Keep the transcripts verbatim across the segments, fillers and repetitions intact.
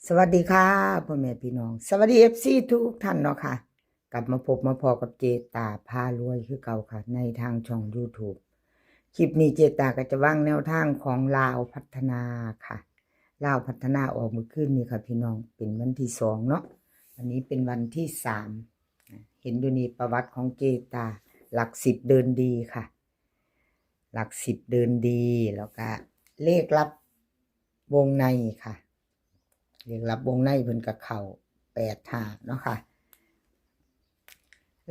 สวัสดีค่ะ พ่อแม่พี่น้อง สวัสดี เอฟซี ทุกท่านเนาะค่ะ กลับมาพบมาพ้อกับเจตาพารวยคือเก่าค่ะ ในทางช่อง YouTube คลิปนี้เจตาก็จะวางแนวทางของลาวพัฒนาค่ะ ลาวพัฒนาออกเมื่อคืนนี้ค่ะพี่น้อง เป็นวันที่สองเนาะ วันนี้เป็นวันที่สาม เห็นอยู่นี่ประวัติของเจตา หลักสิบเดินดีค่ะ หลักสิบเดินดี แล้วก็เลขลับวงในค่ะ เลขลับวงในเพิ่นก็เข้าแปดห้าเนาะค่ะ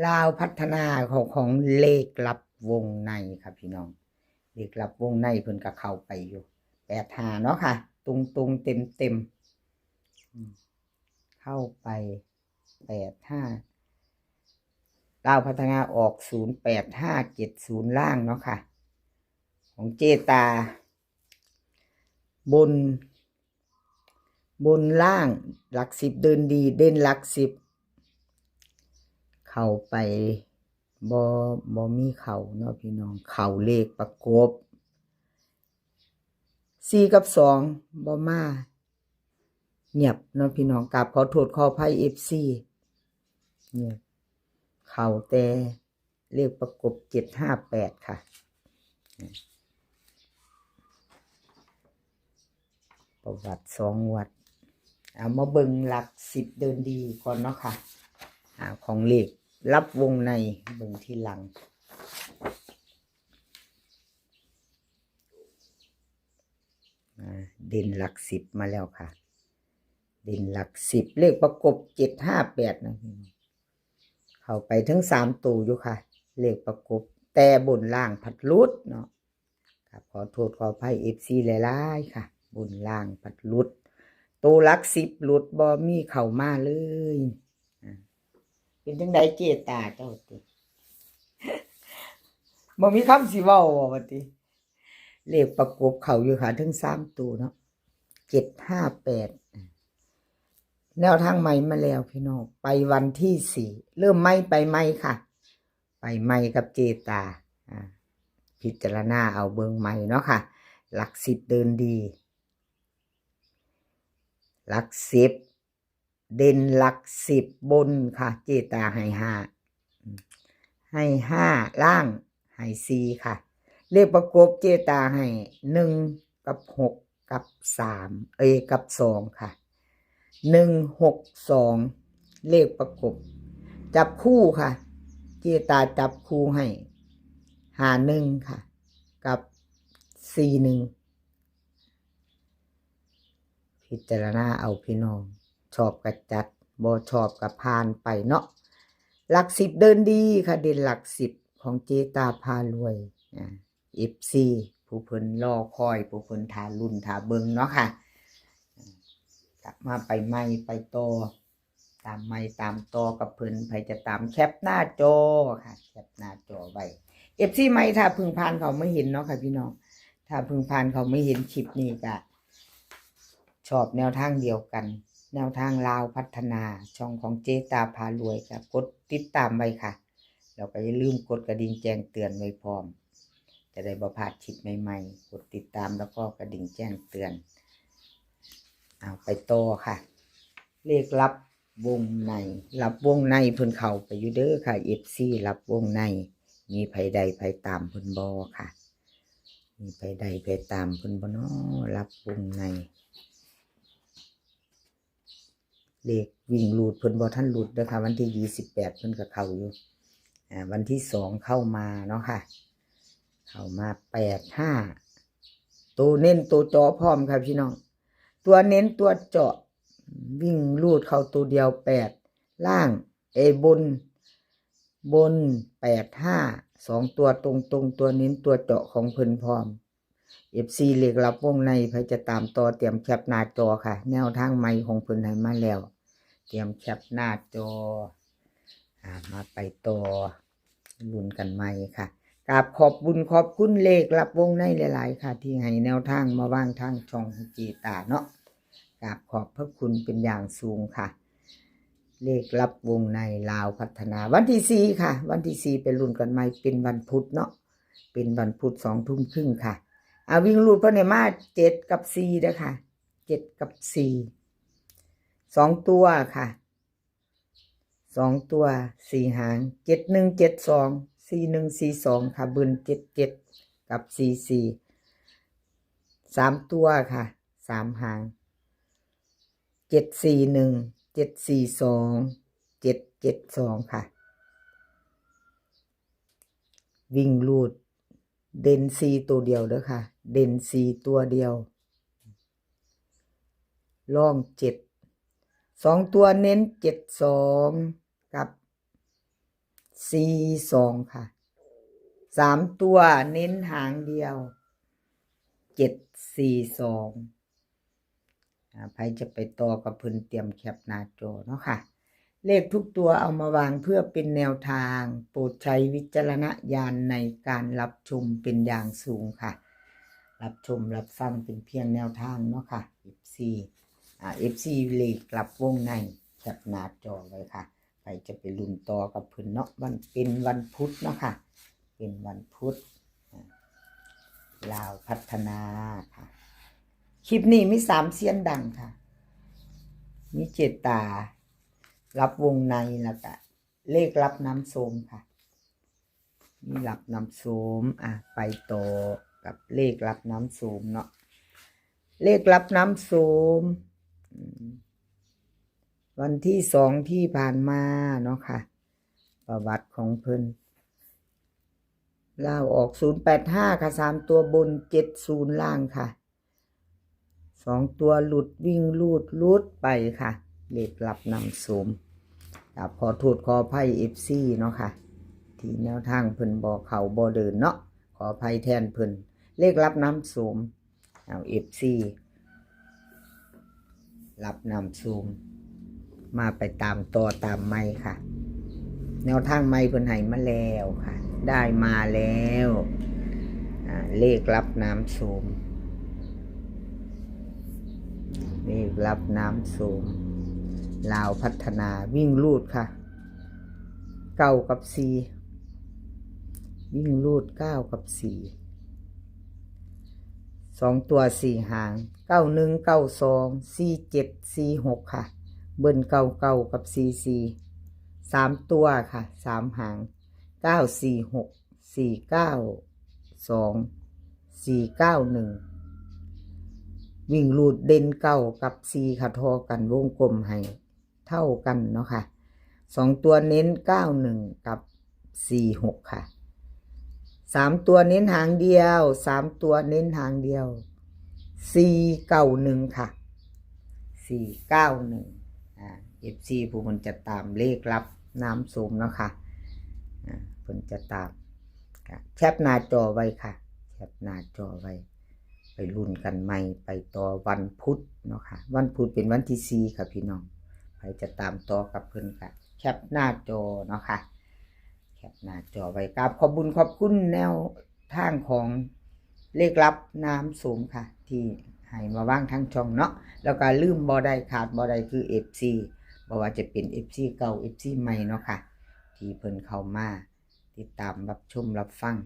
ลาวพัฒนาของ ของเลขลับวงในค่ะพี่น้อง เลขลับวงในเพิ่นก็เข้าไปอยู่แปดห้าเนาะค่ะ ตรงๆ เต็มๆ อืม เข้าไปแปดห้า ลาวพัฒนาออกศูนย์แปดห้าเจ็ดศูนย์ล่างเนาะค่ะ ของเจตา บน บนล่าง หลักสิบเดินดี เด่นหลักสิบ เข้าไป บ่ บ่มีเข้าเนาะพี่น้อง เข้าเลขประกบ สี่กับสอง บ่มา เงียบเนาะพี่น้อง กราบขอโทษขออภัย เอฟซี เงียบ เข้าแต่เลขประกบ เจ็ดห้าแปด ค่ะ ประวัติสองงวด เอามาเบิ่งหลักสิบเดินดีก่อนเนาะค่ะ อ่า ของเลขลับวงใน เบิ่งทีหลัง อ่า เด่นหลักสิบมาแล้วค่ะ เด่นหลักสิบ เลขประกบ เจ็ดห้าแปด นะพี่น้อง เข้าไปถึงสามตัวอยู่ค่ะ เลขประกบ แต่บนล่างพัดหลุดเนาะ ครับ ขอโทษขออภัย เอฟซี หลายๆ ค่ะ บนล่างพัดหลุด ตัวหลักสิบหลุด บ่มีเข้ามาเลย อ่า เป็นจังใดเจตาเจ้าติ บ่มีคำสิเว้าว่าติ เลขประกบเข้าอยู่ค่ะ ถึงสามตัวเนาะ เจ็ดห้าแปด แนวทางใหม่มาแล้วพี่น้อง ไปวันที่สี่ เริ่มใหม่ไปใหม่ค่ะ ไปใหม่กับเจตา อ่า พิจารณาเอาเบิ่งใหม่เนาะค่ะ หลักสิบเดินดี หลักสิบ เด่นหลักสิบบนค่ะ เจตาให้ห้า ให้ห้า ล่างให้สี่ค่ะ เลขประกบเจตาให้หนึ่งกับหกกับสาม เอ้ย กับสองค่ะ หนึ่งหกสอง เลขประกบ จับคู่ค่ะ เจตาจับคู่ให้ ห้าหนึ่งค่ะ กับสี่หนึ่ง พิจารณาเอาพี่น้อง ชอบก็จัด บ่ชอบก็ผ่านไปเนาะ หลักสิบเดินดีค่ะ เด่นหลักสิบของเจตาพารวย อ่า เอฟซี ผู้เพิ่นรอคอย ผู้เพิ่นท่าลุ้นท่าเบิ่งเนาะค่ะ กลับมาไปใหม่ไปต่อ ตามใหม่ตามต่อกับเพิ่น ไผจะตามแคปหน้าจอค่ะ แคปหน้าจอไว้ เอฟซี ใหม่ถ้าเพิ่งผ่านเข้ามาเห็นเนาะค่ะพี่น้อง ถ้าเพิ่งผ่านเข้ามาเห็นคลิปนี้ก็ ชอบแนวทางเดียวกัน แนวทางลาวพัฒนา ช่องของเจตาพารวยก็กดติดตามไว้ค่ะ แล้วก็อย่าลืมกดกระดิ่งแจ้งเตือนไว้พร้อม จะได้บ่พลาดคลิปใหม่ๆ กดติดตามแล้วก็กระดิ่งแจ้งเตือน เอาไปต่อค่ะ เลขลับวงใน ลับวงในเพิ่นเข้าไปอยู่เด้อค่ะ เอฟซี ลับวงใน มีไผได้ไผตามเพิ่นบ่ค่ะ มีไผได้ไผตามเพิ่นบ่น้อ ลับวงใน เลขวิ่งรูดเพิ่นบ่ทันหลุดเด้อค่ะ วันที่ยี่สิบแปดเพิ่นก็เข้าอยู่ อ่า วันที่สองเข้ามาเนาะค่ะ เข้ามาแปดห้า ตัวเน้นตัวเจาะพร้อมค่ะพี่น้อง ตัวเน้นตัวเจาะ วิ่งรูดเข้าตัวเดียวแปด ล่าง เอย บน บนแปดห้า สองตัวตรงๆ ตัวเน้นตัวเจาะของเพิ่นพร้อม เอฟซี เลขลับวงใน ไผจะตามต่อเตรียมแคปหน้าจอค่ะ แนวทางใหม่ของเพิ่นให้มาแล้ว เตรียมแคปหน้าจอ อ่า มาไปต่อ ลุ้นกันใหม่ค่ะ กราบขอบบุญขอบคุณเลขลับวงในหลายๆ ค่ะ ที่ให้แนวทางมาวางทางช่องให้เจตาเนาะ กราบขอบพระคุณเป็นอย่างสูงค่ะ เลขลับวงในลาวพัฒนา วันที่สี่ค่ะ วันที่สี่ไปลุ้นกันใหม่ เป็นวันพุธเนาะ เป็นวันพุธสองทุ่มครึ่งค่ะ อ่า วิ่งรูดเพิ่นให้มาเจ็ดกับสี่เด้อค่ะ เจ็ดกับสี่ สองตัวค่ะ สองตัวสี่หาง เจ็ดหนึ่งเจ็ดสอง สี่หนึ่งสี่สอง ค่ะ บนเจ็ดเจ็ดกับสี่สี่ สามตัวค่ะ สามหาง เจ็ดสี่หนึ่ง เจ็ดสี่สอง เจ็ดเจ็ดสอง ค่ะ วิ่งรูด เด่นสี่ตัวเดียวเด้อค่ะ เด่นสี่ตัวเดียว รองเจ็ด สองตัวเน้นเจ็ดสองกับสี่สองค่ะ สามตัวเน้นหางเดียว เจ็ดสี่สอง อ่า ใครจะไปต่อกับเพิ่นเตรียมแคปหน้าจอเนาะค่ะ เลขทุกตัวเอามาวางเพื่อเป็นแนวทาง โปรดใช้วิจารณญาณในการรับชมเป็นอย่างสูงค่ะ รับชมรับฟังเป็นเพียงแนวทางเนาะค่ะ เอฟซี อ่า เอฟซี เลขลับวงในแคปหน้าจอไว้ค่ะ ใครจะไปลุ้นต่อกับเพิ่นเนาะ วันเป็นวันพุธเนาะค่ะ เป็นวันพุธ อ่า ลาวพัฒนาค่ะ คลิปนี้มีสามเซียนดังค่ะ มีเจตา ลับวงใน แล้วก็เลขลับน้ำโสมค่ะ มีลับน้ำโสม อ่ะ ไปต่อกับเลขลับน้ำโสมเนาะ เลขลับน้ำโสม อืม วันที่สองที่ผ่านมาเนาะค่ะ ประวัติของเพิ่น ลาวออกศูนย์แปดห้าค่ะ สามตัวบน เจ็ดศูนย์ ล่างค่ะ สองตัวหลุดวิ่งรูดหลุดไปค่ะ เลขลับน้ำโสม กราบขอโทษขออภัย เอฟซี เนาะค่ะ ที่แนวทางเพิ่นบ่เข้าบ่เดินเนาะ ขออภัยแทนเพิ่น เลขลับน้ำโสม เอา เอฟซี ลับน้ำโสม มาไปตามต่อตามใหม่ค่ะ แนวทางใหม่เพิ่นให้มาแล้วค่ะ ได้มาแล้ว อ่า เลขลับน้ำโสม เลขลับน้ำโสม ลาวพัฒนาวิ่งรูดค่ะ เก้ากับสี่ วิ่งรูดเก้ากับสี่ สองตัวสี่หาง เก้าหนึ่ง เก้าสอง สี่เจ็ด สี่หก ค่ะ เบิ้ล เก้าเก้า กับ สี่สี่ สามตัวค่ะ สามหาง เก้าสี่หก สี่เก้าสอง สี่เก้าหนึ่ง วิ่งรูดเด่นเก้ากับสี่ค่ะ ทอกันวงกลมให้เท่ากันเนาะค่ะ สองตัวเน้น เก้าหนึ่ง กับ สี่หก ค่ะ สามตัวเน้นหางเดียว สามตัวเน้นหางเดียว สี่เก้าหนึ่ง ค่ะ สี่เก้าหนึ่ง อ่า เอฟซี ผู้เพิ่นจะตามเลขลับน้ำโสมเนาะค่ะ อ่า เพิ่นจะตาม ค่ะ แคปหน้าจอไว้ค่ะ แคปหน้าจอไว้ ไปลุ้นกันใหม่ ไปต่อวันพุธเนาะค่ะ วันพุธเป็นวันที่สี่ค่ะพี่น้อง ใครจะตามต่อกับเพิ่นก็แคปหน้าจอเนาะค่ะ แคปหน้าจอไว้ กราบขอบบุญขอบคุณแนวทางของเลขลับน้ำโสมค่ะ ที่ให้มาวางทางช่องเนาะ แล้วก็ลืมบ่ได้ขาดบ่ได้คือ เอฟซี บ่ว่าจะเป็น เอฟซี เก่า เอฟซี ใหม่เนาะค่ะ ที่เพิ่นเข้ามาติดตามรับชมรับฟัง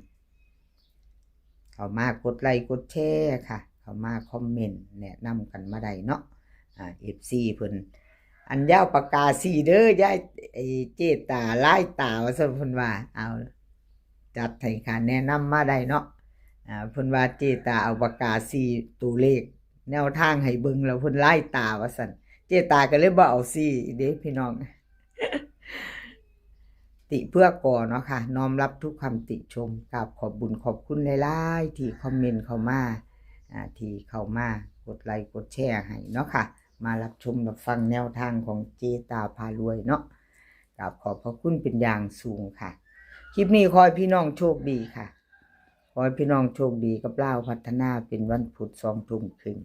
เข้ามากดไลค์กดแชร์ค่ะ เข้ามาคอมเมนต์แนะนำกันมาได้เนาะ อ่า เอฟซี เพิ่น อันยาวปากกาสีเด้อยาย ไอ้เจตาลายตาว่าซั่น เพิ่นว่า เอา จัดให้ค่ะ แนะนำมาได้เนาะ อ่า เพิ่นว่าเจตาเอาปากกาสีตัวเลข แนวทางให้เบิ่งแล้วเพิ่นลายตาว่าซั่น เจตาก็เลยบ่เอาสีอีกเด้พี่น้อง ติเพื่อก่อเนาะค่ะ น้อมรับทุกคำติชม กราบขอบบุญขอบคุณหลายๆ ที่คอมเมนต์เข้ามา อ่า ที่เข้ามากดไลค์กดแชร์ให้เนาะค่ะ มารับชมรับฟังแนวทางของเจตาพารวยเนาะ กราบขอบพระคุณเป็นอย่างสูงค่ะ คลิปนี้ขอให้พี่น้องโชคดีค่ะ ขอให้พี่น้องโชคดีกับลาวพัฒนาเป็นวันพุธสองทุ่มครึ่ง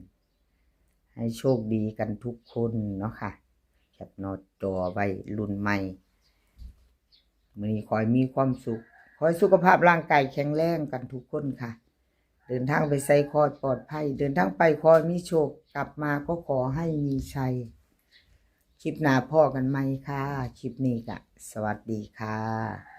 ให้โชคดีกันทุกคนเนาะค่ะ แคปหน้าจอไว้รุ่นใหม่ มื้อนี้ขอให้มีความสุข ขอให้สุขภาพร่างกายแข็งแรงกันทุกคนค่ะ เดินทางไปไสขอให้ปลอดภัย เดินทางไปขอให้มีโชค กลับมาก็ขอให้มีชัย คลิปหน้าพ้อกันใหม่ค่ะ คลิปนี้ก็สวัสดีค่ะ